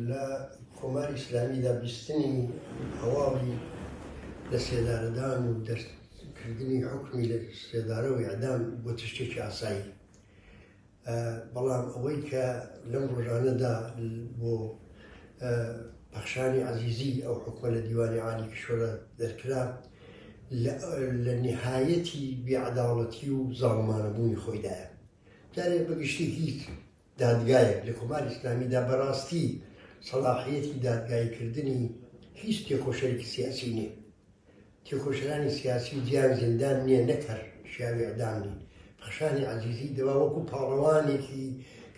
لە کۆماری ئیسلامیدا بیستنی هەواڵی لە سێدارەدان و دەرکردنی حوکمی لە سێدارە و ئیعدام بۆتە شتێکی ئاسایی. بەڵام ئەوەی کە لەم ڕۆژانەدا بۆ پەخشانی عەزیزی ئەو حوکمە لە دیوانی عالی کیشوەرە دەرکرا لە نهایەتی بێعەداڵەتی و زاڵمانەبوونی خۆیدایە. جارێ بەگشتی هیچ دادگایەک لە کۆماری ئیسلامیدا بەڕاستی سەڵاحیەتی دادگاییکردنی هیچ تێکۆشەرێکی سیاسی نییە. تێکۆشەرانی سیاسی جیان زیندان نییە نەک هەر شیاوی ئیعدام نین. پەخشانی عەزیزی دەبا وەکوو پاڵەوانێکی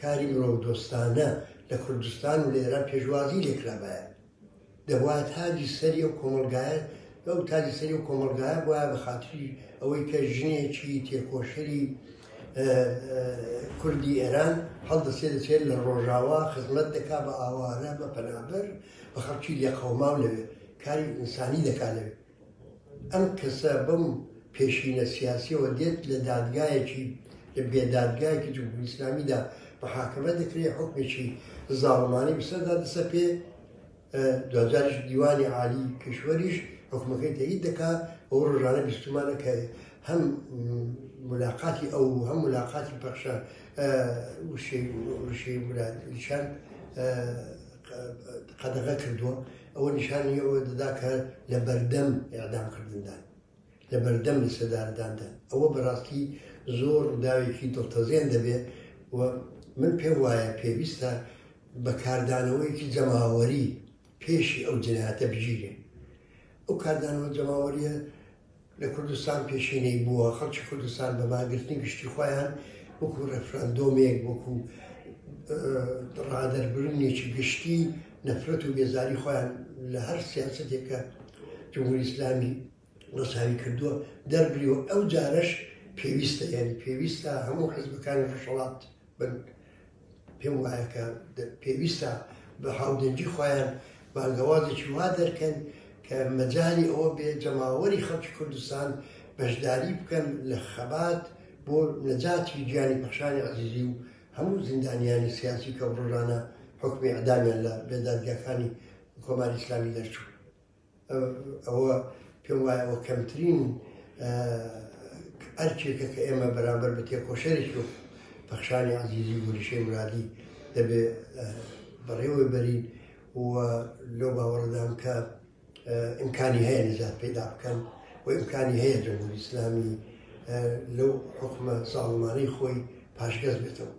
کاری مرۆڤدۆستانە لە کوردستان و لە ئێران پێشوازی لێ کرابایە. دەبوایە تاجی سەری ئەو کۆمەڵگایە ئەو تاجی سەری ئەو کۆمەڵگایە بوایە بە خاتری ئەوەی کە ژنێکی تێکۆشەری کوردی ئێران هەڵدەسێ دەچێت لە ڕۆژاوا خزمەت دەکا بە ئاوارە بە پەنابەر بە خەڵکی لێقەوماو لەوێ کاری ئینسانی دەکا لەوێ ئەم کەسە بەم پێشینە سیاسیەوە دێت لە دادگایەکی لە بێدادگایەکی جمهوری ئیسلامیدا محاکمە دەکرێت حکمێکی زاڵمانەی بەسەردا دەسەپێ دواجاریش دیوانی عالی کیشوەریش حکومەکەی تەئید دەکا. ئەو ڕۆژانە بیستومانە کە هەم ملاقاتی ئەو و هەم ملاقاتی پەخشە وشەی مرادیشان قەدەغە کردووە. ئەوە نیشانی ئەوە دەدا کە لە بەردەم ئیعدام کردندان، لە بەردەم لەسێدارەداندان. ئەوە بەڕاستی زۆر ڕووداوێکی دڵتەزێن دەبێ و من پێم وایە پێویستە بە کاردانەوەیەکی جەماوەری پێشی ئەو جنایەتە بگیرێ. ئەو کاردانەوە جەماوەریە لە کوردستان پێشینەی بووە، خەڵکی کوردستان بە مانگرتنی گشتی خۆیان وەکو ڕێفراندۆمێک، وەکو ڕادەربرینێکی گشتی نەفرەت و بێزاری خۆیان لە هەر سیاسەتێک کە جمهوری ئیسلامی ڕەچاوی کردووە دەربریوە. ئەو جارەش پێویستە، یعنی پێویستە هەموو حزبەکانی ڕۆژهەڵات بن. پێم وایە کە پێویستە بە هاودەنگی خۆیان بانگەوازێکی وا دەرکەن کە مەجالی ئەوە بێ جەماوەری خەڵکی کوردستان بەشداری بکەن لە خەبات بۆ نەجاتی گیانی پەخشانی عەزیزی و هەموو زیندانیانی سیاسی کە ڕۆژانە حوکمی ئیعدامیان لە بێدادگاکانی کۆماری ئیسلامی دەرچوو. ئەوە پێم وایە ئەوە کەمترین ئەرکێکە کە ئێمە بەرامبەر بە تێکۆشەرێکی وەک پەخشانی عەزیزی و وریشەی مورادی دەبێ بەڕێوەی بەرین و لەو باوەڕدام کە ئیمکانی هەیە نجات پەیدا بکەن و ئیمکانی هەیە جمهوری ئیسلامی لەو حکومە زاڵمانەی خۆی پاشگەز بێتەوە.